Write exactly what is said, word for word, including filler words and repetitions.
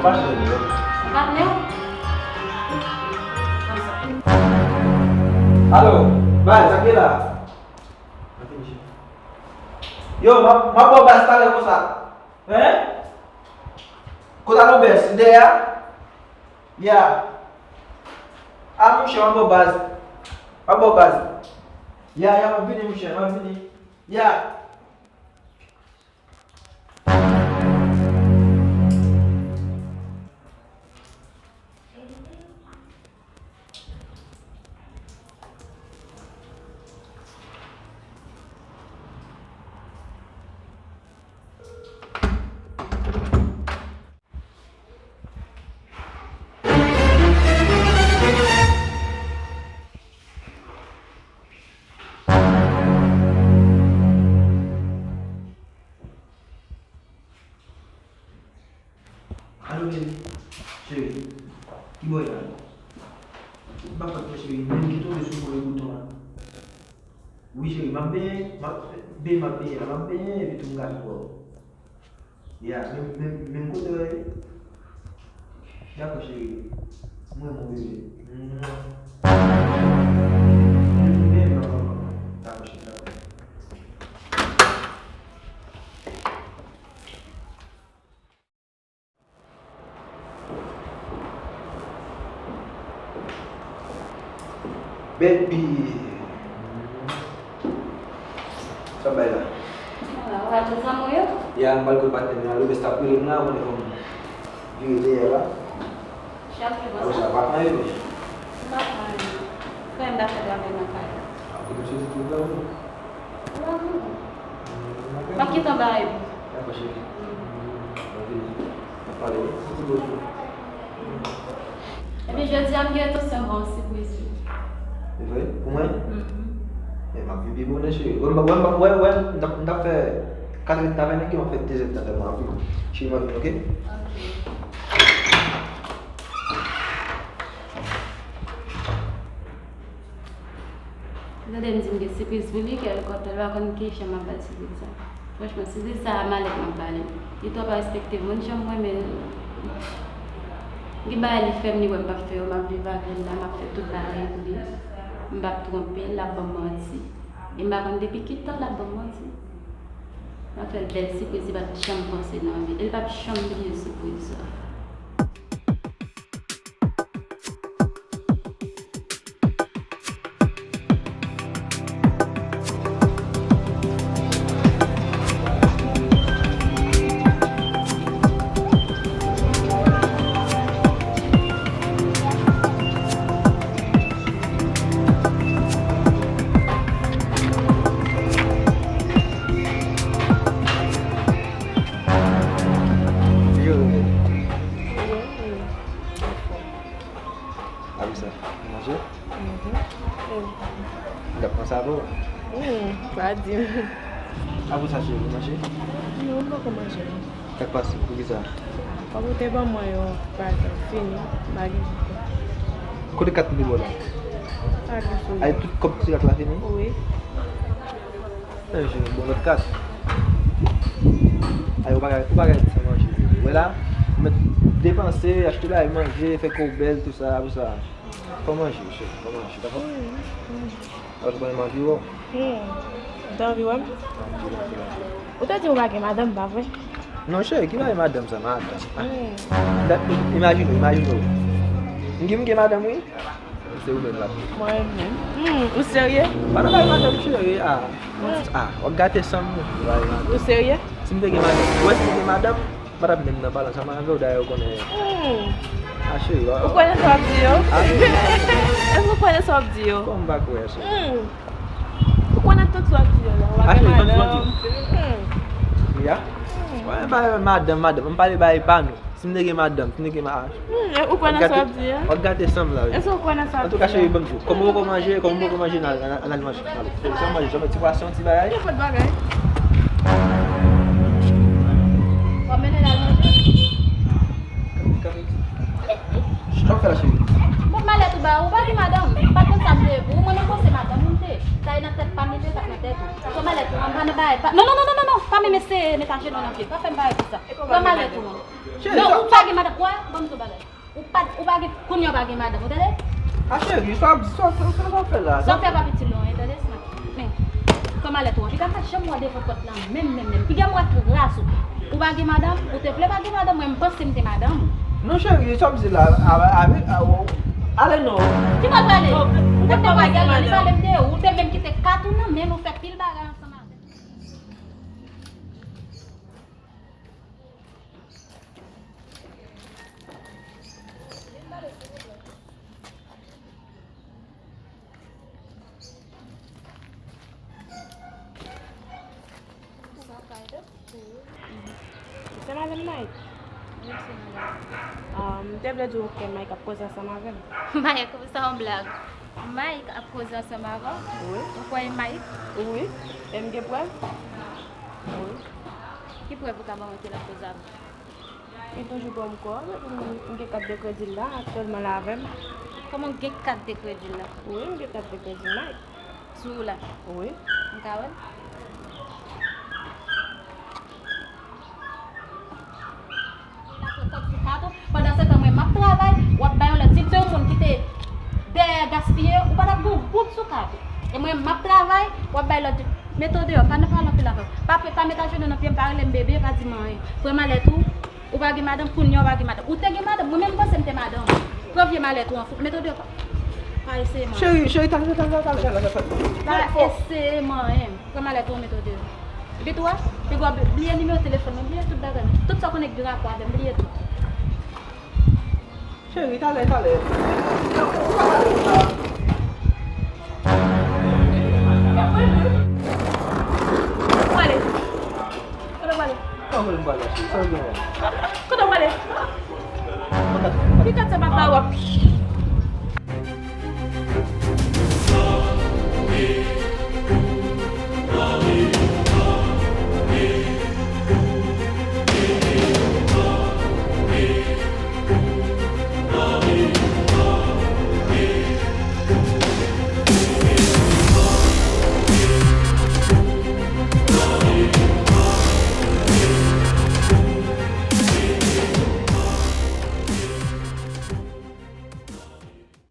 Mache, yo. Alo, bay, sa ki la? Yo, m ap, m ap ba w baz talè konsa. Hein? Kote alo bèz? Dèyè a? Ya. A, monchè, m ap ba w baz. M ap ba w baz. Ya, ya, m ap vini, monchè, m ap vini. Ya. Alo, bebe. Cheri, ki bò w ye la? M pa fè cheri, menm ki tonbe sou move bouton an. Wi, cheri, m ap benyen, m ap benyen, m ap benyen, m ap benyen, epi tou m gade bò. Ya, menm, menm, menm kote w ye? Dakò, cheri. Mwen, mon bebe. Dakò, cheri, dakò. Baby. Sa bay la? Ala, w al jwenn zanmi w yo? Ya, m pral jwenn patnè m nan, Robes t ap rele m la, ou konnen kòman m vire dèyè la. Chak jou konsa. Apre sa, pa fè anyen, men. M pa fè anyen. Frè m t ap fè travay nan kay la. Apre m soti tou la, wi. Ou la, wi. M ap kite anba e. Dakò, cheri. Mwen vini. N ap pale, wi. Ti bonjou. Epi jodi a, m gen entansyon ba w sipriz, wi. Se vre? Pou mwen? Mhm. E, m ap viv pi bonè, cheri. Wè, m, wè, m, wè, wè, m t ap, m t ap fè kat èdtan avè nèg yo, m ap fè dèzèdtan tèlman m ap viv. Cheri, m ap vini, oke? Oke. Tande m di m gen sipriz pou li, kèl kòtèl pa konn ki jan m ap ba l sipriz sa. Franchman, sipriz sa a malèt m ap ba li. Li twò pa respekte moun, jan m renmen l. Gen bagay li fè m, li wè m p ap fè yo, m ap viv avè l la, m ap fè tout bagay pou li. M p ap twonpe l, l ap ban m manti. E m pa konn depi ki tan l ap ban m manti. M ap fè l bèl sipriz, li pa t janm panse nan vi l. E l p ap janm bliye sipriz sa. Yo, yo. Apre sa, ou manje? Mhm. Ou t ap panse avè w? Hmm, pa di m. Apre sa, cheri, ou manje? Non, m poko manje, non. Sa k pase? Poukisa? Kòm ou te ban mwen yo, pa t fini, m pa gen. Kote kat m te ba w la? Pa gen sou. Ay, tout kòb ti kat la fini? Wi. Manje yon bon lòt kat. Ay, ou pa ka, ou pa ka ret san manje, bebe. Wè la, ou mèt depanse, achte bagay manje, fè kò w bèl, tout sa, pou sa. Fò manje, cheri, fò manje, dakò? Wi, wi. Ou pa manje, wè. Hmm. Ou te anvi wè m? Ou te di ou pa gen madanm, pa vre? Non, cheri, ki bagay madanm sa, madanm? Hmm. Dat, imajine w, imajine w. M gen, m gen madanm, wi. Se ou menm la. Mwen menm. Hmm, ou serye? Pa nan bagay madanm cheri, ah. Hmm. Ah, w ap gate san m. Ou serye? Si m te gen madanm, ou wè si m te gen madanm, m pa t ap menm nan pale ansanm avè w, dayè ou konnen. Hmm. Ah, cheri, ou kwè nan sa w ap di yo? Ah, wi. Èske ou kwè nan sa w ap di yo? Kòman m pa kwè, cheri? Hmm. Ou kwè nan tout sa w ap di yo la? Ou pa gen madanm? Hmm. Ya? Hmm. Wè, pa madanm, madanm. M pale bagay pa nou. Si m te gen madanm, si m te gen ma... Hmm, e ou kwè nan sa w ap di a? W ap gate san m la, wi. Èske ou kwè nan sa w ap di a? Antouka, cheri, ban m di w. Kòm ou poko manje, kòm ou poko manje, n al, n al manje. Al. Fè w manje, fè w ti pwason, ti bagay. Nenpòt bagay. W ap mennen l al manje? Kanpe, kanpe. Sa w ap fè la, cheri? Kot malèt ou ba ou? Ou pa gen madanm? M pa t konn sa m te ye pou ou. Mwen, mwen panse madanm ou m te ye. Sa e nan tèt pa m li te, sa k nan tèt ou. Pran malèt ou an, pa nan bagay. Pa, non, non, non, non, non, non. Pa menm eseye met ajenou nan pye. Pa fè m bagay konsa. Pran malèt ou an. Cheri, non, ou pa gen madanm, wè, ban m di w bagay. Ou pa, ou pa gen, kounye a ou pa gen madanm, ou tande? A cheri, sa w ap di, sa w ap fè la? Sa w ap fè pa piti lwen, tande, Sma? Men, kòman lè tou an? Piga pa janm wè devan pòt la, menm, menm, menm. Piga m wè tras ou. Ou pa gen madanm? Ou te vle pa gen madanm? Mwen, m panse m te madanm ou. Non, cheri, sa w ap di la, a, a, a, o, ale non. Ki pa prale? Ou te vle pa gen madanm, li pale m de ou. Ou te menm kite kat ou nan men l, ou fè pil bagay ansanm avè l. Se madanm Mike? Wi, se madanm. Ah, m te vle di w ke Mike ap koze ansanm avè m. Mike, sa yon blag. Mike ap koze ansanm avè w? Wi. Ou kwè e Mike? Wi. E m gen prèv? Wi. Ki prèv ou ka ban mwen ke l ap koze avè w? Li toujou ba m kòb, epi m, m gen kat de kredi l la, aktyèlman la avè m. Kòman w gen kat de kredi l la? Wi, m gen kat de kredi Mike. Sou ou la? Wi. M ka wè l? Pandan se tan mwen m ap travay, w ap bay yon lòt. Si se yon moun ki te dèyè gaspiye, ou pa t ap gen yon goud sou kat ou. E mwen m ap travay, w ap bay lòt. Mete w deyò, pa nan pale anpil avè w. Pa, pa met ajenou nan pye m, pa rele m bebe, pa di m anyen. Pran malèt ou, ou pa gen madanm, kounye a ou pa gen madanm. Ou te gen madanm, mwen menm m panse m te madanm. Pran vye malèt ou an fout, mete w deyò, pa, pa eseye m anyen. Cheri, cheri, talè, talè, talè, talè, talè, talè. Pa eseye m anyen. Pran malèt ou, mete w deyò. Epi tou a, piga w bliye nimewo telefòn mwen, bliye tout bagay mwen. Tout sa w konnen ki gen rapò avè m, bliye tou. Cheri, talè, talè. Kote w prale? Kote w prale? Kote w prale, cheri? Sa w gen la? Kote w prale? Ki kat sa papa w ap